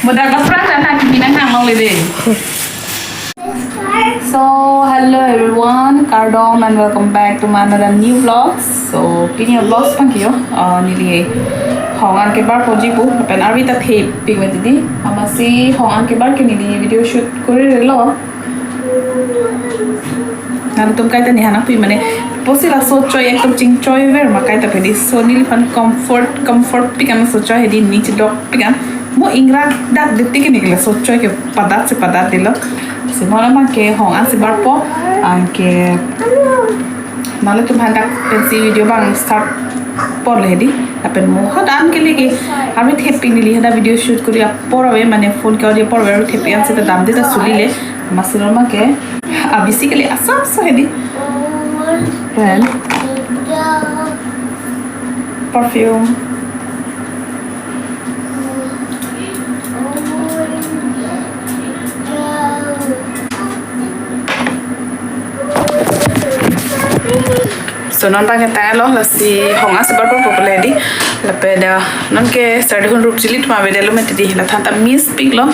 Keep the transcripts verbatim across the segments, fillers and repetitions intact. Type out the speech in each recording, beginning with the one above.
Modak apran ta nangkimi nang hanglongle de. So, hello everyone, kardom and welcome back to my another new vlog. So, pini vlog sipangkio, uh, neli hong an kebarpo ji pu, pen arvi ta thepik mati di, amatsi hong an kebar ke neli video shoot korirelo. Nangtum kaita ne hanapik mane, pusi laso choi ekdom chingchoi ver ma kaita pe di. So neliphan comfort, comfort pik an laso choi hedi, ning chedokpik an. Mo ingrak dak detik ke neli laso choi ke padat si padatdelo. Si non abang ke hong an si barpo, anke nanglitum aphan dak pensi video abang start ponlo hedi. Lapen mo hadak an ke lagi arvi thepik, neli hadak video shoot kori apor ave, mane phone ke audio apor ave, arvi thepik an seta damde ta sulile. Amatsi non abang ke abisi kali asap so hedi. Pen perfume. So non abang ke tanglo, lasi hong an si barpo pu le hedi. Lapen, eh, non ke sardihun rup jili atum avedetlo mati di, la than ta miss piklo.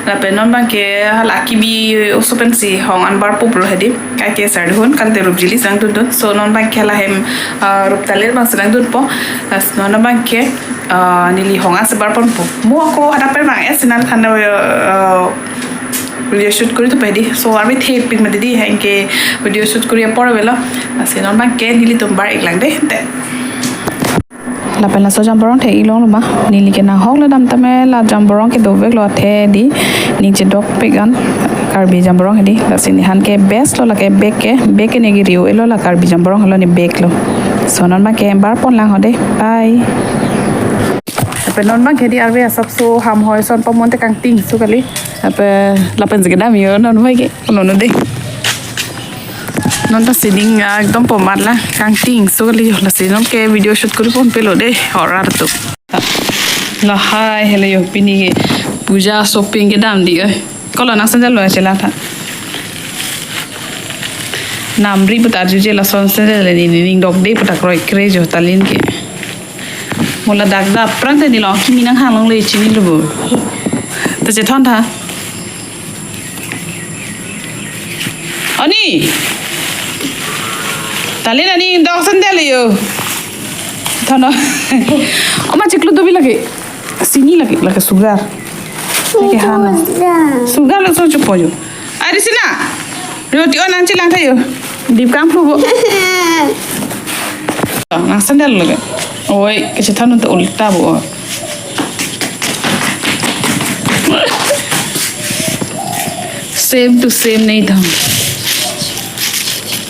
Lapen non abang ke hala kibi oso pensi hong an barpo pulo hedi. Kaike sardihun kante rup jili si nangdundun. So non abang ke hala hem, ah, rup talir abang si nangdunpo. Lasi non abang ke, ah, neli hong an si barponpo. Mo ako hadak pen abang es si nangthan, ah, video shoot kori thupo hedi. So arvi thepik mati di, anke video shoot kori apor avelo. Lasi non abang ke nelitum bar-iklang de te. Lapen laso jamborong the-iklonglo ma. Neli ke nanghoklo dam tame la jamborong ke doveklo, athe di ning chedokpik an, Karbi jamborong hedi. Lasi nephan ke best lo, lake bag ke, bag ke neli riu-elo, la Karbi jamborong lo ne bag lo. So non abang ke barponlang ho de. Bye. Lapen non abang ke di arve asap so ham hoi son pamonte kangting so kali. Lapen lapen si kedam yo non abang ke. Kono no de. Non ta sining, ah, ekdom pomat la kangting so kali, lasi non ke video shoot kori ponpelo de, horror tu. Lahai helo yo, pini ke puja shopping kedam di, oi. Kolo nang sandal lo chela tha. Namri putar juje lason sandal le neli ning dok de putar kroikre jo Talin ke. Mo ladak dak apran ta neli kimi nang hanglongle chinilo bo. Ta chethon tha. Ani. Talin ani dok sandal yo. Thon o. Oma chiklo dobi lake. Sini lake, lake sugar. Lake hana. Sugar lo so chupo yo. Ari sina. Roti on nang chilang tha yo. Dip kam phu bo. Nang sandal lake. Oi, kachethon to ulta bo. Same to same nangthom.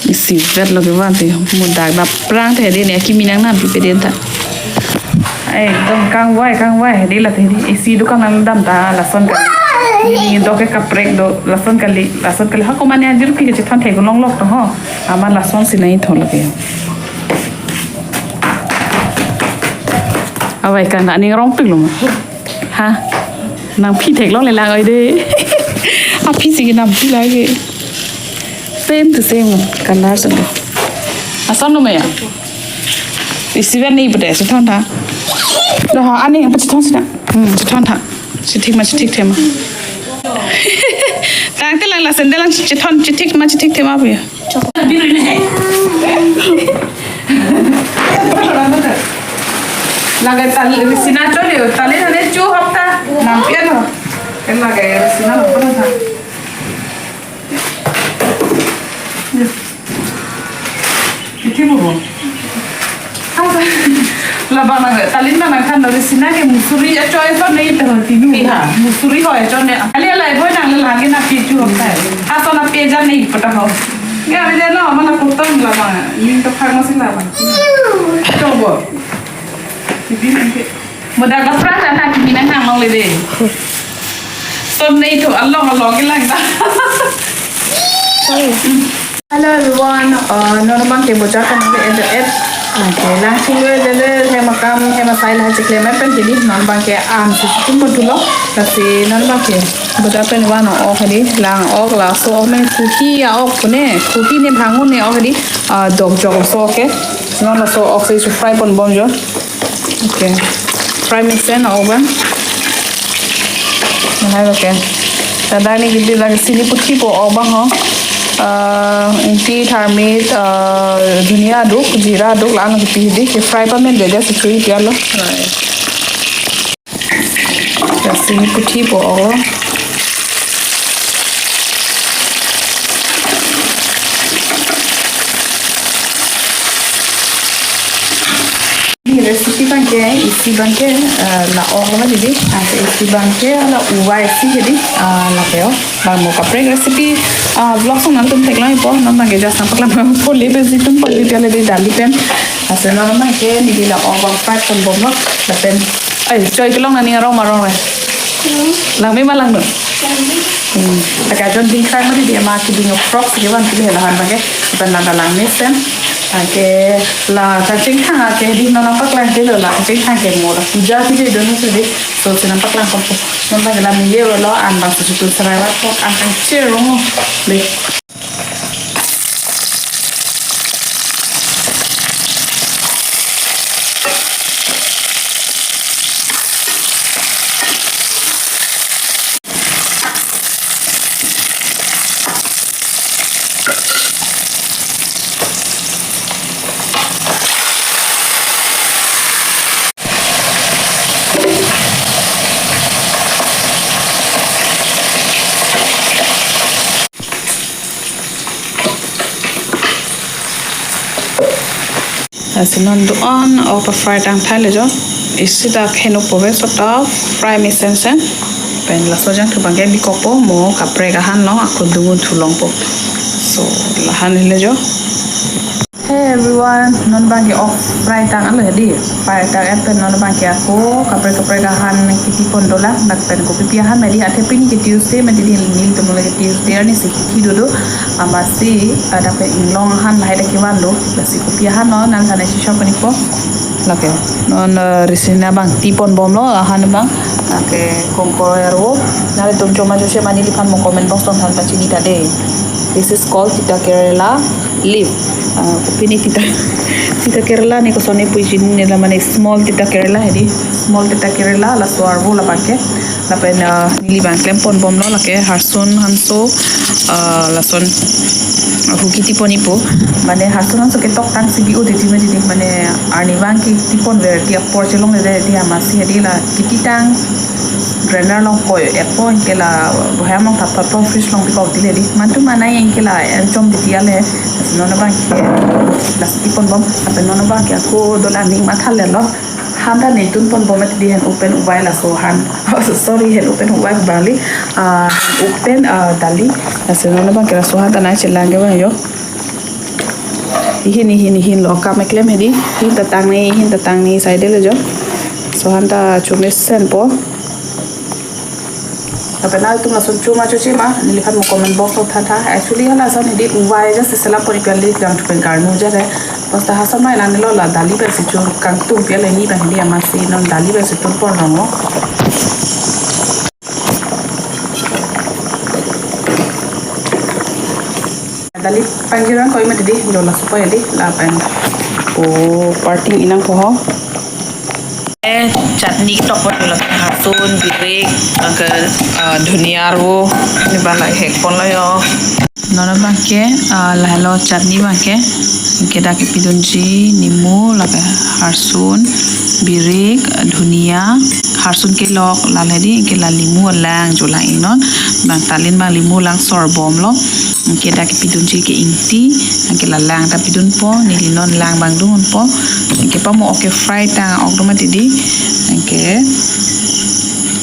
Isivet lo ke vante, mo dak dak apran the de ne kimi nang nampipe den tha. Ekdom kangvai kangvai hedi la the di. Isi dukan nang dam ta lason kali. Neli dok ke kaprek do lason kali, lason kali. Ha ko mane ajir ki chethon the ko longlok to ho. Ama lason si nangthom lake. Avai kang ani rong pik lo ma. Ha? Nangphi theklongle lang oi de. Aphi si ke nangphi lake. Same to same color solo. Ason lo maya. Isivet ne ipute chethon tha. Lo ha ani apa chethon sina. Hmm, chethon tha. Chethik ma chethik thema. Tangte lang la sandal lang chethon chethik ma chethik thema pu ya. Lake tal risina chole, Talin hane chu hapta nampian ho. Lake risina lo pura tha. Iti mo. Labang nang Talin nangthan risina ke musuri acho acho ne ito tinu. Iya. Musuri ho acho ne. Ali alai boy nang lagi na pichu hapta. Aso na peja ne ipata ho. Ya, beda no, mana kutang labang. Ini to pharmacy labang. Chobo. Jadi nanti. Modak apran ta nangkimi nang hanglongle de. Son ne to along along ke lang ta. Hello everyone, uh, non abang ke bojar kan ave ave ave. Okay, lang sing ave ave, hem akam, hem asai la chikle me pen tini, non abang ke an si tum mo tulo, lasi non abang ke bojar pen van ok hedi, lang ok laso ok me kuhi a ok pune, kuhi ne bhangun ne ok hedi, uh, dok jok so ok, non laso ok si fry ponbom jo. Okay, fry mix en ok bang. Hai, okay. Tada ni kiti lake sini puthi po-ok abang ho. Ah, ingti, tharmit, ah, dhunia aduk, jeera aduk, la-an kipi hedi, ke-fry pamen de, just chui pialo. Sini puthi po-ok. Ini recipe abangke, isi abangke, eh, la-ok ma didi, ante isi abangke la uvai isi hedi, ah, lapen, oh, bang mo kaprek recipe, ah, vlog song nangtum theklong ipo, non abangke just nangpaklang po, le pe jitum po, le pe le de dali pen. Ante non abangke neli la-ok abang fry ponbomlo, lapen, ai, choi kelong nani arong marong re. Langme ma langno. Hmm. Lake ajon dingkrang ma didi, ama keding approx ke van pili la-an abangke, lapen la langmesen. Ake la kachingthang ake di non nangpaklang ke lo, la kachingthang ke mo la puja pili don so di. So si nangpaklang ponpo. Non abangke la mile lo, an bang susu tu serai vat pok an kangchir rong le. Lasi non do-an ok ta fry tangthailo jo. Isi ta khenukpo ve, so ta fry mesensen. Pen laso jangthu abangke bikokpo, mo kaprek ahan lo, ako dungu thu longpo. So, la-an helo jo. Hey everyone, non abangke ok fry tanglo hedi. Fry tang-et pen non abangke ako kaprek kaprek ahan kiti pon dolang, lapen kopipi ahan ma di, athe pini ke Tuesday ma didi, nelitum lake Tuesday arni si kithi dodo. Amatsi, ah, lapen inglong ahan lahai ta kevan do. Lasi kopi ahan lo, nangthan isi shop ni po. Lake, non, eh, risina abang ti ponbomlo, ahan abang. Lake, kongkoi arvo. Nanglitum choma choche ma neliphan mo comment box tong than pachini ta de. This is called tita kerela leaf. Ah, pini tita, tita kerela ni koson ni puji ni la mane small tita kerela hedi. Small tita kerela laso arvo la abangke. Lapen, ah, neli abang klem ponbomlo lake harsun hanso, ah, lason, ah, hu kiti pon ipo. Mane harsun hanso ketok tang si bi-o titi ma didi, mane arni abang kiti pon ver ti apor chelongle de di, amatsi hedi la kiti tang grinder along koi-et po, anke la bohai along thapthap po, fridge along bikok dile di. Mantu manai anke la enchom titi ale. Lasi non abangke la kiti ponbom, lapen non abangke ako dolang, ning matha lelo. Han ta neli tun ponbom et di, hen open uvai laso han. Oh, sorry, hen open uvai bali. Ah, open, ah, dali. Lasi non abangke laso han ta nai chelang ke bang jo. Ihin, ihin, ihin lo, kam eklem hedi. Ihin ta tangni, ihin ta tangni, side le jo. So han ta chomesen po. Lapen nanglitum lason choma choche ma, neliphan mo comment box tong than tha. Actually, hala lason hedi uvai just selam pori piali jangthu pen karnu jare. Basta hasan mai lang lo, la dali pensi chu kangtung piali ni bang hedi, amatsi non dali pensi tun pon rong lo. Dali pangjirang koi ma didi, jo laso koi hedi, lapen. Oh, parting inang po ho. Eh, chutney tok po, jo laso harsun, birik, anke, ah, dhunia arvo, ni bala hek ponlo jo. Non abangke, ah, lahelo chutney abangke, anke dak kepidunji nimu, lake harsun, birik, dhunia, harsun kelok, la hedi, anke la limu alang, jo lang inon, bang talin bang limu lang sorbomlo, anke dak kepidunji ke ingti, anke la lang ta pidunpo, neli non lang bang dunpo, anke pamo ok fry tang ok do ma didi, anke.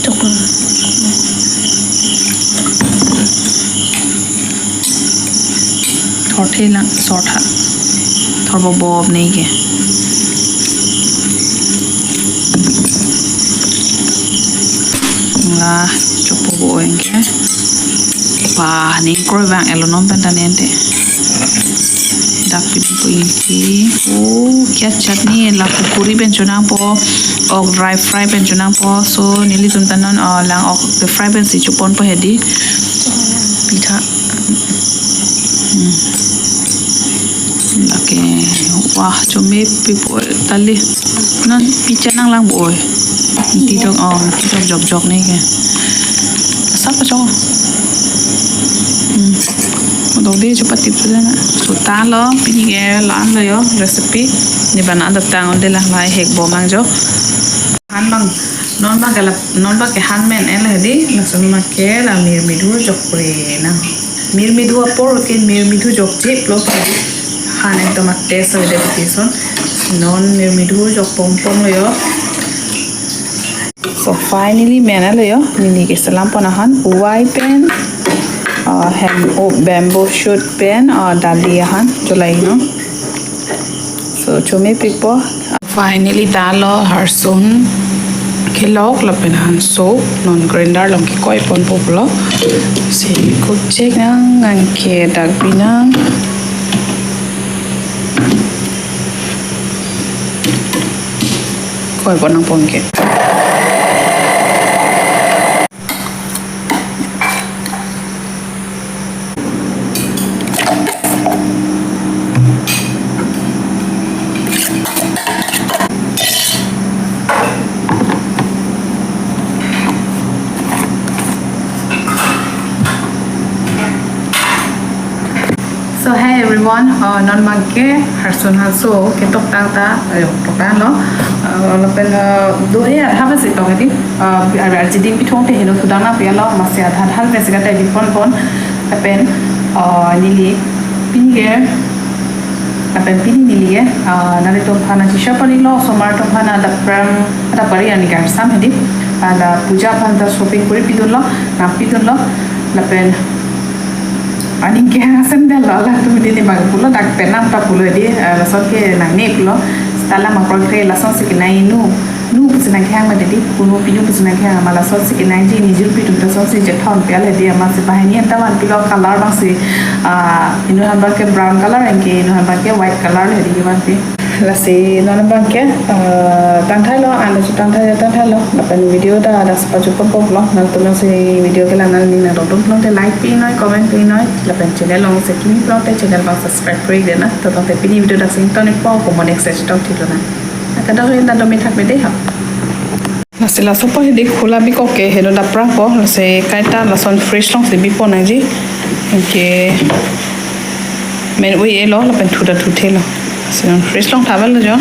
Choklo. Thorthe lang, sortha. Thorbobob nei ke. La, chopo bo eng ke. Wah, ning kroi bang elo non pen ta nente. Dak pidunpo ingti. Oh, kya chutney la kurkuri pen chonangpo. Ok dry fry pen chonangpo. So, nelitum ta non, ah, lang ok fry pensi choponpo hedi. Pitha. Hmm. Lake, wah, chomepipo tali. Non pi chenang lang bo oi. Ingti tok, oh, ingti tok jokjok nei ke. Sap pachok. Hmm. Modok de, chopatip sila na. Suta lo, pini ke la-an lo yo, recipe. Ne bana datang onde la, lahai hekbom nangjo. Han bang, non bang ke la, non bang ke han men en la di, lason ma ke la mirmidhu jokpre na. Mirmidhu apor ke mirmidhu jokjip lo ke. Han ekdom a taste ave de pison. Non mirmidhu jok pom pom lo yo. So finally men alo yo, neli ke selam pon ahan, uvai pen, uh, hem, oh, bamboo shoot pen, uh, dali ahan, chulai no. So chomepikpo. Finally dal lo harsun kelok lapen hanso, non grinder along kekoi ponpo pulo. Si kukchek nang, nang ke dak binang. Koi pon nangpo ke. So hey everyone, uh, non bang ke harsun hanso ketok tang ta, ayo, tok tang lo. Uh, lapen, uh, do-e adha basi tong edi, uh, ar-, arjidin pithong te heno thudang nangpilo, masi adha adha basi kata di pon pon. Lapen, uh, neli pini ke, lapen pini neli ke, uh, nanglitum aphan nangcheshare pon-iklo, osomar atum aphan adap pran, adap pari ani karsam hedi, ada puja aphan ta shopping kori pidunlo, nangpidunlo, lapen aning kehang asem dal lo, latum dini bang pulo, dak Penang ta pulo di, eh, lason ke nangne pulo, seta lam akroi kre lason si kenai nu, nu pusi nangkehang ma didi, punu pinu pusi nangkehang ma lason si kenai ji, nijur pitum ta son si jethon pial di, ama si bahini anta van pilo color bang si, ah, inu han bang ke brown color, anke inu han bang ke white color le di van pi. Lasi non bang ke, eh, tangthailo, anda chu tangthai, tangthailo. Lapen video ta das pajut pon pon lo. Nangtum si video ke la nangning nangdok dun pulote like pinoi, comment pinoi. Lapen channel along si kimi pulote channel bang subscribe kori dena. To tangte pini video dak sing toni po, komo next stage tong thilo na. Kadokave ta domi thakme de ho. Lasi laso po hedi khula bikok ke heno daprangpo, lasi kaita lason fridge along si bipo nangji. Anke men ui-e lo, lapen thu ta thuthelo. Lasi non fridge along thavel lo jo.